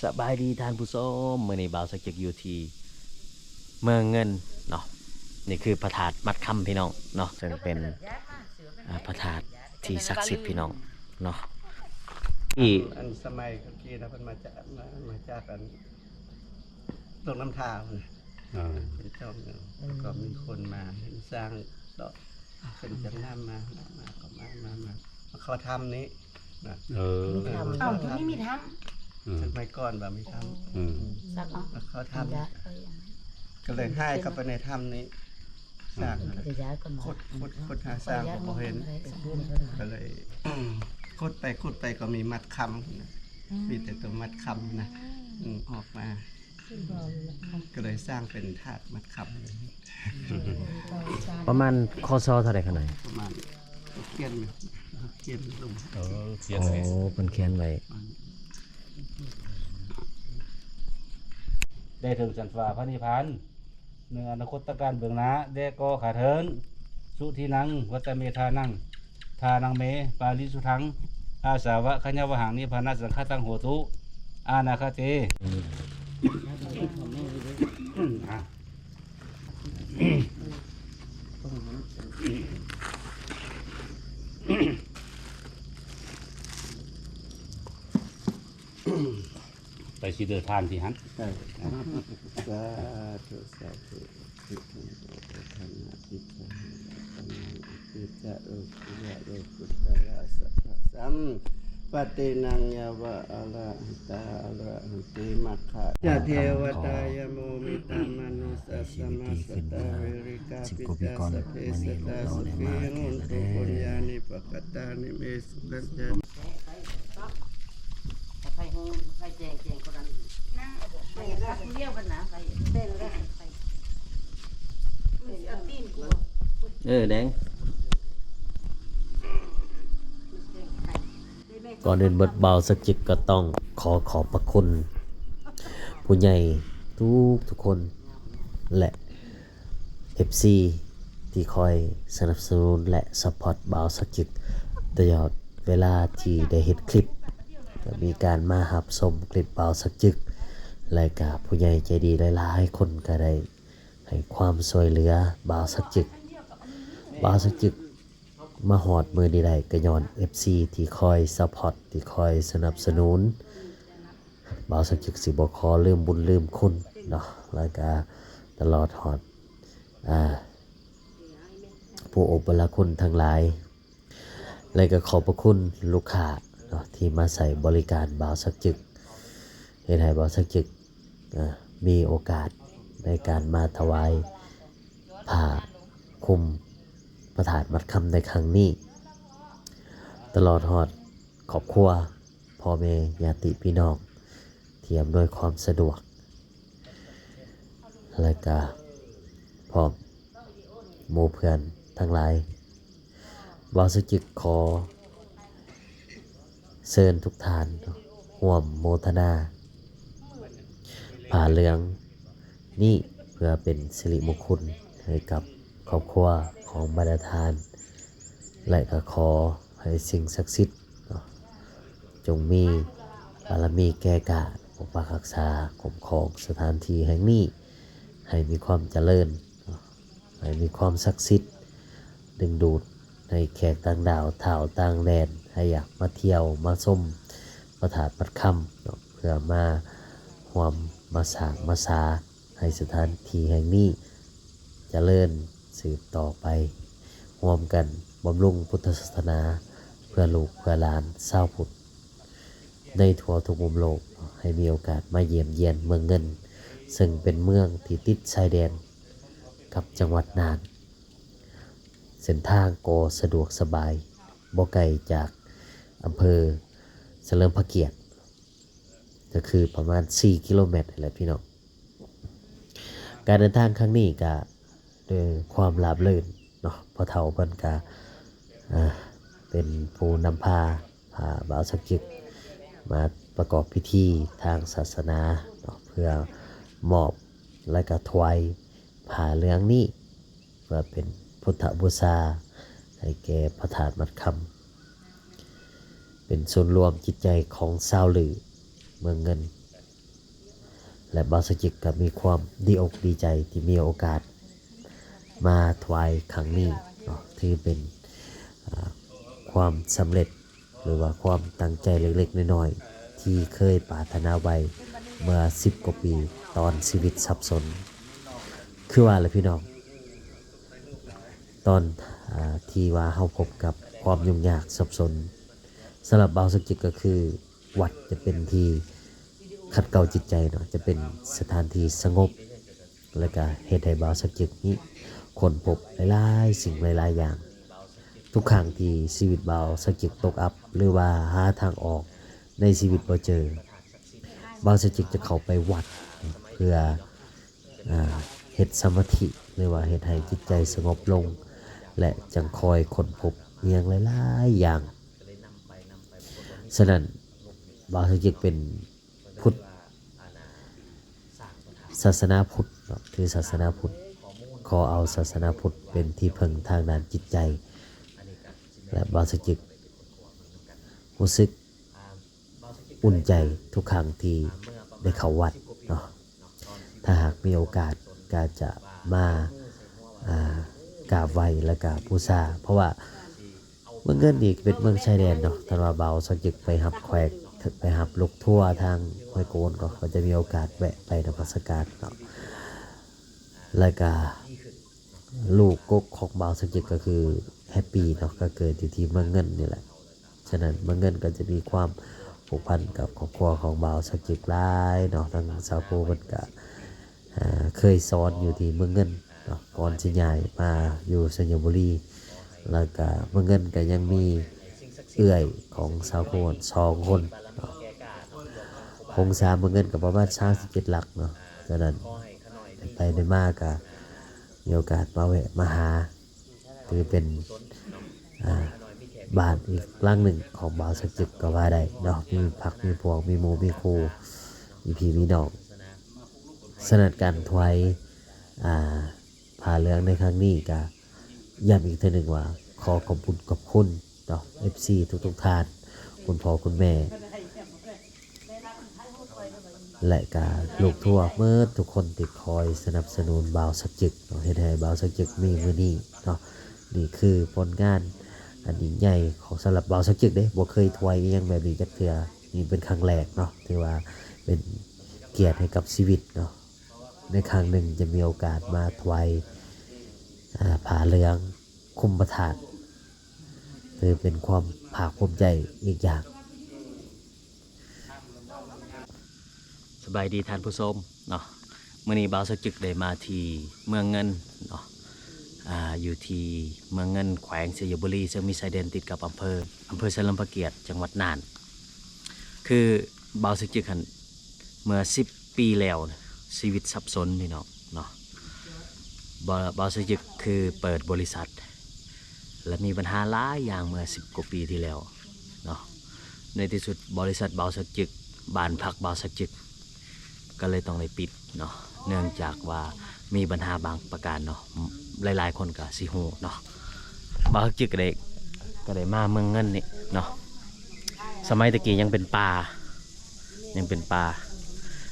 ສະບາຍດີທ່ານຜູ້ຊົມ, ມື້ນີ້ບ່າວສັກຈຶກຢູ່ທີ່ເມືອງເງິນເນາະ. ນີ້ຄືພະທາດມັດຄຳພີ່ນ້ອງເນາະ, ເຊິ່ງເປັນ ອາ ພະທາດທີ່ສັກສິດພີ່ນ້ອງເນາະ. ທີ່ ອັນສະໄໝເຂົາກີ້ນະ ເພິ່ນມາຈາກ ມາ ມາຈາກອັນ ລົງນ້ຳທາພຸ້ນນະ. ອ່າ ເປັນຊ່ອງໜຶ່ງ ອືມ ກໍມີຄົນມາເຫັນສ້າງເນາະ ເພິ່ນຈຳນຳມາ ມາ ມາ ກໍມາ ມາ ມາ ມາເຂົ້າຖ້ຳນີ້ນະ. ເອີ ເອີ ເຂົ້າຖ້ຳ ເອົ້າ ທີ່ນີ້ມີຖ້ຳ. ອືມ ສະໄໝກ່ອນວ່າມີຖ້ຳ. ອືມ ອືມ ສັກເນາະ ມາເຂົ້າຖ້ຳ ກໍເລີຍຫາຍເຂົ້າໄປໃນຖ້ຳນີ້. ສ້າງ ອືມ ຂຸດ ຂຸດ ຂຸດຫາສ້າງກໍບໍ່ເຫັນ ກໍເລີຍຂຸດໄປ ຂຸດໄປກໍມີມັດຄຳນະ. ອືມ ມີແຕ່ຕົວມັດຄຳນະ ອືມ ອອກມາ ກໍເລີຍສ້າງເປັນທາດມັດຄຳເລີຍ. ອືມ ປະມານ ຄ.ສ. ເທົ່າໃດຂະໜ້ອຍ? ປະມານ ຂຽນ ຂຽນລົງ. ເອີ ຂຽນ ໂອ້ ເພິ່ນຂຽນໄວ້. ໄດ້ເຖິງຊັ້ນຟ້າພະນິບພານ ໃນອະນາຄົດຕະການເບື້ອງໜ້າ ແລະກໍຂ້າເທີ້ນ. ສຸທິນັງ ວັດຕະເມທານັງ ທານັງເມ ປາລິສຸດທັງ ອາສາວະຂະຍະວະຫັງ ນິບພານະສັງຄະຕັງ ໂຫຕຸ ອະນາຄະເຕ. ໄປຊິເດີທານທີ່ຫັ້ນ. ເອີ ສາທຸ ສາທຸ. ທິຕັງ ໂອ ໂອ ທະນະ ທິສາ ທະນະ ທິຈະ ໂລ ກຸລະ ໂລ ກຸດຕະລະ ສະພະ ສຳ ປະຕິນັງ ຍາວະ ອະລະຫັນຕາ ອະລະຫັນຕິ ມັກຂະ ຈະ ເທວະຕາ ຍະໂມ ມິຕາ ມະນຸດສະ ສະມາ ສະຕາ ເວຣິກາ ປິດຕາ ສະເພ ສະຕາ ສຸຂີ ໂຫນຕຸ ປຸນຍານິ ປະກະຕານິ ເມ ສຸຂັນຈາ ໄຟ ໄຟ ໄຟແຈ້ງ ແຈ້ງຄົນນັ້ນ ໄຟ ໄຟ ເອີ ແດງ. ກ່ອນອື່ນໝົດ ບ່າວສັກຈຶກກໍຕ້ອງຂໍຂອບພະຄຸນຜູ້ໃຫຍ່ທຸກໆຄົນ ແລະ ເອັຟຊີ ທີ່ຄອຍສະໜັບສະໜູນ ແລະ ຊັບພອດບ່າວສັກຈຶກ ຕະຫຼອດເວລາທີ່ໄດ້ເຮັດຄລິບ ກໍມີການມາຮັບຊົມຄລິບບ່າວສັກຈຶກ ແລະ ກະຜູ້ໃຫຍ່ໃຈດີຫຼາຍໆຄົນກໍໄດ້ ໃຫ້ຄວາມຊ່ວຍເຫຼືອບ່າວສັກຈຶກ. ບ່າວສັກຈຶກມາຮອດມື້ນີ້ໄດ້ ກໍຍ້ອນເອັຟຊີທີ່ຄອຍຊັບພອດ ທີ່ຄອຍສະໜັບສະໜູນ. ບ່າວສັກຈຶກຊິບໍ່ຂໍລືມບຸນລືມຄຸນເນາະ ແລ້ວກະຕະຫຼອດຮອດ ອາ ຜູ້ອົບບັນລະຄຸນທັງຫຼາຍ. ແລະກໍຂອບພະຄຸນລູກຄ້າເນາະ ທີ່ມາໃຊ້ບໍລິການບ່າວສັກຈຶກ ເຮັດໃຫ້ບ່າວສັກຈຶກ ເອີ ມີໂອກາດໃນການມາຖວາຍຜ້າຄຸມພະທາດມັດຄຳໃນຄັ້ງນີ້ ຕະຫຼອດຮອດຄອບຄົວ ພໍ່ແມ່ ຍາດຕິພີ່ນ້ອງ ທີ່ອຳນວຍຄວາມສະດວກ ແລະກະພ້ອມໝູ່ເພື່ອນທັງຫຼາຍ. ບ່າວສັກຈຶກຂໍເຊີນທຸກທ່ານຮ່ວມໂມທະນາຜ້າເຫຼືອງນີ້ ເພື່ອເປັນສິລິມຸງຄຸນໃຫ້ກັບຄອບຄົວຂອງບັນດາທ່ານ ແລະກະຂໍໃຫ້ສິ່ງສັກສິດເນາະ ຈົ່ງມີບາລະມີແກ່ກ້າປົກປັກຮັກສາຄຸ້ມຄອງສະຖານທີ່ແຫ່ງນີ້ ໃຫ້ມີຄວາມຈະເລີນເນາະ ໃຫ້ມີຄວາມສັກສິດ ດຶງດູດໃຫ້ແຂກຕ່າງດ້າວ ທ້າວຕ່າງແດນ ໃຫ້ຢາກມາທ່ຽວມາຊົມພະທາດມັດຄຳເນາະ ເພື່ອມາຮ່ວມມາສ້າງມາສາ ໃຫ້ສະຖານທີ່ແຫ່ງນີ້ຈະເລີນສືບຕໍ່ໄປ, ຮ່ວມກັນບຳລຸງພຸດທະສາສະໜາເພື່ອລູກເພື່ອຫຼານຊາວພຸດໃນທົ່ວທຸກມຸມໂລກ ໃຫ້ມີໂອກາດມາຢ້ຽມຢຽນເມືອງເງິນ, ເຊິ່ງເປັນເມືອງທີ່ຕິດຊາຍແດນກັບຈັງຫວັດນ່ານ. ເສັ້ນທາງກໍສະດວກສະບາຍ, ບໍ່ໄກຈາກອຳເພີສະເຫຼີມພະກຽດ. ກໍຄືປະມານສີ່ກິໂລແມັດຫັ້ນແຫຼະພີ່ນ້ອງ. ການເດີນທາງຄັ້ງນີ້ກະດ້ວຍຄວາມລາບລື່ນເນາະ, ພໍ່ເຖົ້າເພິ່ນກະ ເອີ ເປັນຜູ້ນຳພາ ພາບ່າວສັກຈຶກມາປະກອບພິທີທາງສາສະໜາເນາະ, ເພື່ອມອບ ແລະກະຖວາຍຜ້າເຫຼືອງນີ້ ເພື່ອເປັນພຸດທະບູຊາໃຫ້ແກ່ພະທາດມັດຄຳ, ເປັນສູນລວມຈິດໃຈຂອງຊາວລືເມືອງເງິນ. ແລະ ບ່າວສະຈິກກໍມີຄວາມດີອົກດີໃຈທີ່ມີໂອກາດມາຖວາຍຄັ້ງນີ້ເນາະ ຖືເປັນ ອາ ຄວາມສຳເລັດ ຫຼືວ່າຄວາມຕັ້ງໃຈເລັກໆນ້ອຍໆ ທີ່ເຄີຍປາດຖະໜາໄວ້ເມື່ອສິບກວ່າປີ ຕອນຊີວິດສັບສົນ. ຄືວ່າແຫຼະພີ່ນ້ອງ, ຕອນ ອາ ທີ່ວ່າເຮົາພົບກັບຄວາມຫຍຸ້ງຍາກສັບສົນ, ສຳລັບບ່າວສັກຈິກກໍຄື ວັດຈະເປັນທີ່ຂັດເກົາຈິດໃຈເນາະ, ຈະເປັນສະຖານທີ່ສະຫງົບ ແລະກະເຮັດໃຫ້ບ່າວສັກຈິກນີ້ຄົ້ນພົບຫຼາຍໆສິ່ງຫຼາຍໆຢ່າງ. ທຸກຄັ້ງທີ່ຊີວິດບ່າວສັກຈິກຕົກອັບ ຫຼືວ່າຫາທາງອອກໃນຊີວິດບໍ່ເຈີ, ບ່າວສັກຈິກຈະເຂົ້າໄປວັດເພື່ອ ອາ ເຮັດສະມາທິ ຫຼືວ່າເຮັດໃຫ້ຈິດໃຈສະຫງົບລົງ ແລະ ຈັ່ງຄ່ອຍຄົ້ນພົບອີ່ຫຍັງຫຼາຍໆຢ່າງ. ສະນັ້ນ ບ່າວສັກຈິກເປັນພຸດ ສາສະໜາພຸດເນາະ, ຖືສາສະໜາພຸດ, ຂໍເອົາສາສະໜາພຸດເປັນທີ່ເພິ່ງທາງດ້ານຈິດໃຈ ແລະ ບ່າວສັກຈິກຮູ້ສຶກ ອຸ່ນໃຈທຸກຄັ້ງທີ່ໄດ້ເຂົ້າວັດເນາະ. ຖ້າຫາກມີໂອກາດກໍຈະມາ ອາ ກາບໄຫວ້ ແລ້ວກະບູຊາ, ເພາະວ່າເມືອງເງິນນີ້ເປັນເມືອງຊາຍແດນເນາະ. ຖ້າວ່າບ່າວສັກຈິກໄປຮັບແຂກ ໄປຮັບລູກທົວທາງຫ້ວຍໂກນ ກໍ ກໍຈະມີໂອກາດແວະໄປນະມັດສະການເນາະ. ແລ້ວກະລູກກົກຂອງບ່າວສັກຈິກກໍຄືແຮັບປີເນາະ, ກໍເກີດຢູ່ທີ່ເມືອງເງິນນີ້ແຫຼະ. ສະນັ້ນ ເມືອງເງິນກໍຈະມີຄວາມຜູກພັນກັບຄອບຄົວຂອງບ່າວສັກຈິກຫຼາຍເນາະ. ທາງສາວໂພເພິ່ນກະ ເຄີຍສອນຢູ່ທີ່ເມືອງເງິນເນາະ ກ່ອນຊິຍ້າຍມາຢູ່ໄຊຍະບູລີ. ແລ້ວກະເມືອງເງິນກໍຍັງມີເອື້ອຍຂອງສາວໂພສອງຄົນເນາະ. ຫົງສາເມືອງເງິນກໍປະມານຊາວສິບເຈັດຫຼັກເນາະ. ສະນັ້ນ ໄປໄດ້ມາກໍມີໂອກາດມາແວະມາຫາ ຖືເປັນ ອາ ບ້ານອີກຫຼັງໜຶ່ງຂອງບ່າວສັກຈິກກໍວ່າໄດ້ເນາະ, ມີພັກມີພວກ ມີໝູ່ມີຄູ່ ມີພີ່ມີນ້ອງ. ສະນັ້ນການຖວາຍ ອາ ຜ້າເຫຼືອງໃນຄັ້ງນີ້ກະຢ້ຳອີກເທື່ອໜຶ່ງວ່າ ຂໍຂອບບຸນຂອບຄຸນເນາະ ເອັຟຊີທຸກໆທ່ານ, ຄຸນພໍ່ຄຸນແມ່ ແລະກະລູກທົວໝົດທຸກຄົນທີ່ຄອຍສະໜັບສະໜູນບ່າວສັກຈິກເນາະ, ເຮັດໃຫ້ບ່າວສັກຈິກມີມື້ນີ້ເນາະ. ນີ້ຄືຜົນງານອັນຍິ່ງໃຫຍ່ຂອງ ສຳລັບບ່າວສັກຈິກເດ້, ບໍ່ເຄີຍຖວາຍອີ່ຫຍັງແບບນີ້ຈັກເທື່ອ, ນີ້ເປັນຄັ້ງແລກເນາະ, ຖືວ່າເປັນກຽດໃຫ້ກັບຊີວິດເນາະ. ໃນຄັ້ງໜຶ່ງຈະມີໂອກາດມາຖວາຍ ອາ ຜ້າເຫຼືອງຄຸມພະທາດ ຖືເປັນຄວາມພາກພູມໃຈອີກຢ່າງ. ສະບາຍດີທ່ານຜູ້ຊົມເນາະ, ມື້ນີ້ບ່າວສັກຈິກໄດ້ມາທີ່ເມືອງເງິນເນາະ, ອາ ຢູ່ທີ່ເມືອງເງິນ ແຂວງໄຊຍະບູລີ, ເຊິ່ງມີຊາຍແດນຕິດກັບອຳເພີ ອຳເພີສະເຫຼີມພະກຽດ ຈັງຫວັດນ່ານ. ຄືບ່າວສັກຈິກຫັ້ນ ເມື່ອສິບປີແລ້ວ ຊີວິດສັບສົນພີ່ນ້ອງເນາະ. ບ່າວ ບ່າວສັກຈິກຄືເປີດບໍລິສັດ ແລະ ມີບັນຫາຫຼາຍຢ່າງເມື່ອສິບກວ່າປີທີ່ແລ້ວເນາະ. ໃນທີ່ສຸດບໍລິສັດບ່າວສັກຈິກ ບ້ານພັກບ່າວສັກຈິກ ກໍເລີຍຕ້ອງໄດ້ປິດເນາະ, ເນື່ອງຈາກວ່າມີບັນຫາບາງປະການເນາະ, ຫຼາຍໆຄົນກໍຊິຮູ້ເນາະ. ບ່າວສັກຈິກກໍໄດ້ ກໍໄດ້ມາເມືອງເງິນນີ້ເນາະ, ສະໄໝແຕ່ກີ້ຍັງເປັນປ່າ ຍັງເປັນປ່າ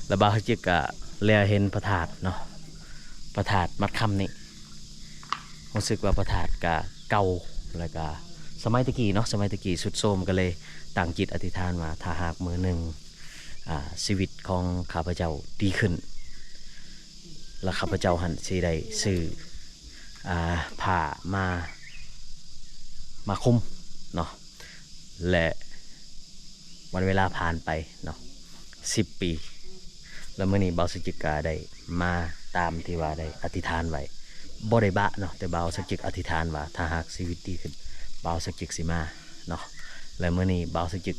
ແລ້ວບ່າວສັກຈິກກໍແລເຫັນພະທາດເນາະ, ພະທາດມັດຄຳນີ້ ຮູ້ສຶກວ່າພະທາດກະເກົ່າ ແລ້ວກະສະໄໝແຕ່ກີ້ເນາະ, ສະໄໝແຕ່ກີ້ຊຸດໂຊມ, ກໍເລີຍຕັ້ງຈິດອະທິຖານວ່າ ຖ້າຫາກມື້ໜຶ່ງ ອາ ຊີວິດຂອງຂ້າພະເຈົ້າດີຂຶ້ນ ແລະ ຂ້າພະເຈົ້າຫັ້ນຊິໄດ້ຊື້ ອາ ຜ້າມາ ມາຄຸມເນາະ. ແລະ ວັນເວລາຜ່ານໄປເນາະ ສິບປີ ແລ້ວມື້ນີ້ບ່າວສັກຈິກກະໄດ້ມາຕາມທີ່ວ່າໄດ້ອະທິຖານໄວ້, ບໍ່ໄດ້ບະເນາະ, ແຕ່ບ່າວສັກຈິກອະທິຖານວ່າ ຖ້າຫາກຊີວິດດີຂຶ້ນ ບ່າວສັກຈິກຊິມາເນາະ. ແລ້ວມື້ນີ້ບ່າວສັກຈິກ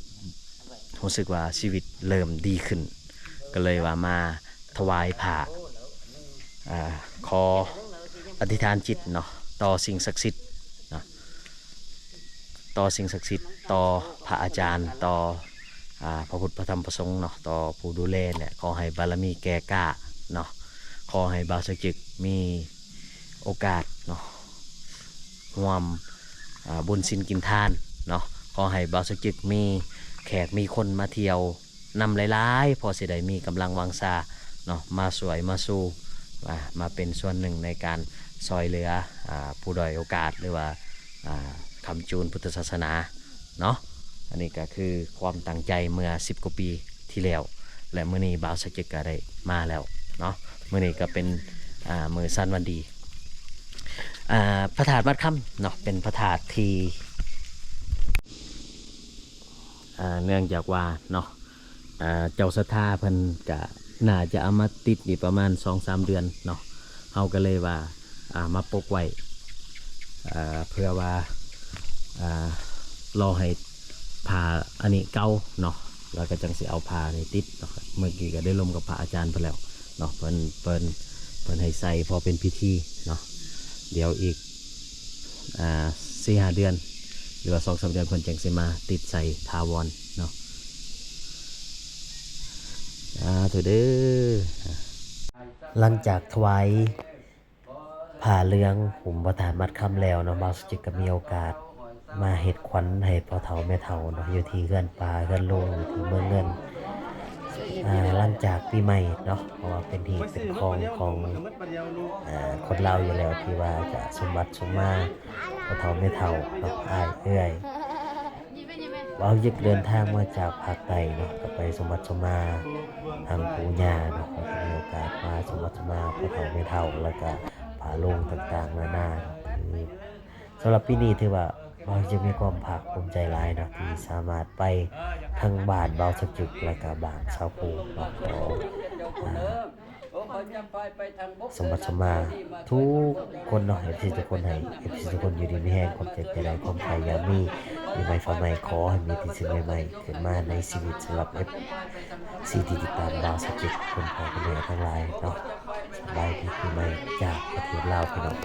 ຮູ້ສຶກວ່າຊີວິດເລີ່ມດີຂຶ້ນ, ກໍເລີຍວ່າມາ ຖວາຍຜ້າ ອາ ຂໍອະທິຖານຈິດເນາະ ຕໍ່ສິ່ງສັກສິດເນາະ, ຕໍ່ສິ່ງສັກສິດ ຕໍ່ພະອາຈານ ຕໍ່ ອາ ພະພຸດ ພະທຳ ພະສົງເນາະ, ຕໍ່ຜູ້ດູແລ ແລະ ຂໍໃຫ້ບາລະມີແກ່ກ້າເນາະ, ຂໍໃຫ້ບ່າວສັກຈິກມີໂອກາດເນາະ ຮ່ວມ ອາ ບຸນສິນກິນທານເນາະ, ຂໍໃຫ້ບ່າວສັກຈິກມີແຂກມີຄົນມາທ່ຽວ ນຳຫຼາຍໆ ພໍຊິໄດ້ມີກຳລັງວັງຊາ ເນາະ ມາຊ່ວຍມາຊູ່ ມາ ມາເປັນສ່ວນໜຶ່ງໃນການຊ່ອຍເຫຼືອ ອາ ຜູ້ດ້ອຍໂອກາດ ຫຼືວ່າ ອາ ຄ້ຳຈູນພຸດທະສາສະໜາເນາະ. ອັນນີ້ກໍຄືຄວາມຕັ້ງໃຈເມື່ອສິບກວ່າປີທີ່ແລ້ວ ແລະ ມື້ນີ້ບ່າວສະເຈັກກໍໄດ້ມາແລ້ວເນາະ. ມື້ນີ້ກໍເປັນ ອາ ມື້ສັນວັນດີ ອາ ພະທາດມັດຄຳເນາະ ເປັນພະທາດທີ່ ອາ ເນື່ອງຈາກວ່າເນາະ ອາ ເຈົ້າສັດທາເພິ່ນກະໜ້າຈະເອົາມາຕິດນີ້ປະມານສອງສາມເດືອນເນາະ, ເຮົາກໍເລີຍວ່າ ອາ ມາປົກໄວ້ ອາ ເພື່ອວ່າ ອາ ລໍໃຫ້ຜ້າອັນນີ້ເກົ່າເນາະ ແລ້ວກໍຈັ່ງຊິເອົາຜ້ານີ້ຕິດເນາະ. ເມື່ອກີ້ກໍໄດ້ລົມກັບພະອາຈານເພິ່ນແລ້ວເນາະ ເພິ່ນ ເພິ່ນ ເພິ່ນໃຫ້ໃສ່ພໍເປັນພິທີເນາະ. ດຽວອີກ ອ່າ ສີ່ຫ້າເດືອນ ຫຼືວ່າສອງສາມເດືອນ ເພິ່ນຈັ່ງຊິມາຕິດໃສ່ຖາວອນເນາະ. ສາທຸເດີ. ຫຼັງຈາກຖວາຍຜ້າເຫຼືອງຫຸ້ມພະທາດມັດຄຳແລ້ວເນາະ, ບ່າວສຸຈິດກໍມີໂອກາດມາເຮັດຂວັນໃຫ້ພໍ່ເຖົ້າແມ່ເຖົ້າເນາະ ຢູ່ທີ່ເຮືອນປ່າເຮືອນໂລງ ຢູ່ທີ່ເມືອງເງິນ. ອ່າ ຫຼັງຈາກປີໃໝ່ເນາະ ເພາະວ່າເປັນຮີດເປັນຄອງຂອງ ອ່າ ຄົນລາວຢູ່ແລ້ວ ທີ່ວ່າຈະສົມບັດສົມມາ ພໍ່ເຖົ້າແມ່ເຖົ້າເນາະ ອ້າຍເອື້ອຍ. ບ່າວສະຈິດເດີນທາງມາຈາກພາກໃຕ້ເນາະ ກໍໄປສົມບັດສົມມາທາງປູ່ຍ່າເນາະ ກໍໄດ້ມີໂອກາດມາສົມບັດສົມມາພໍ່ເຖົ້າແມ່ເຖົ້າ ແລ້ວກໍຜ້າໂລງຕ່າງໆນານາເນາະ. ສຳລັບປີນີ້ຖືວ່າບ່າວສະຈິດມີຄວາມພາກພູມໃຈຫຼາຍເນາະ ທີ່ສາມາດໄປທັງບ້ານບ່າວສະຈິດ ແລ້ວກໍບ້ານຊາວພູເນາະ. ຂໍ ອ່າ ສົມບັດສົມມາທຸກຄົນເນາະ ເອັຟຊີທຸກຄົນ ໃຫ້ເອັຟຊີທຸກຄົນຢູ່ດີມີແຮງ ຄວາມເຈັບຢ່າໄດ້ ຄວາມໄຂ້ຢ່າມີ ປີໃໝ່ຟ້າໃໝ່ ຂໍໃຫ້ມີແຕ່ສິ່ງໃໝ່ໆຂຶ້ນມາໃນຊີວິດ. ສຳລັບເອັຟຊີທີ່ຕິດຕາມບ່າວສະຈິດ ຄຸນພໍ່ຄຸນແມ່ທັງຫຼາຍເນາະ ສະບາຍດີປີໃໝ່ຈາກປະເທດລາວ ພີ່ນ້ອງ.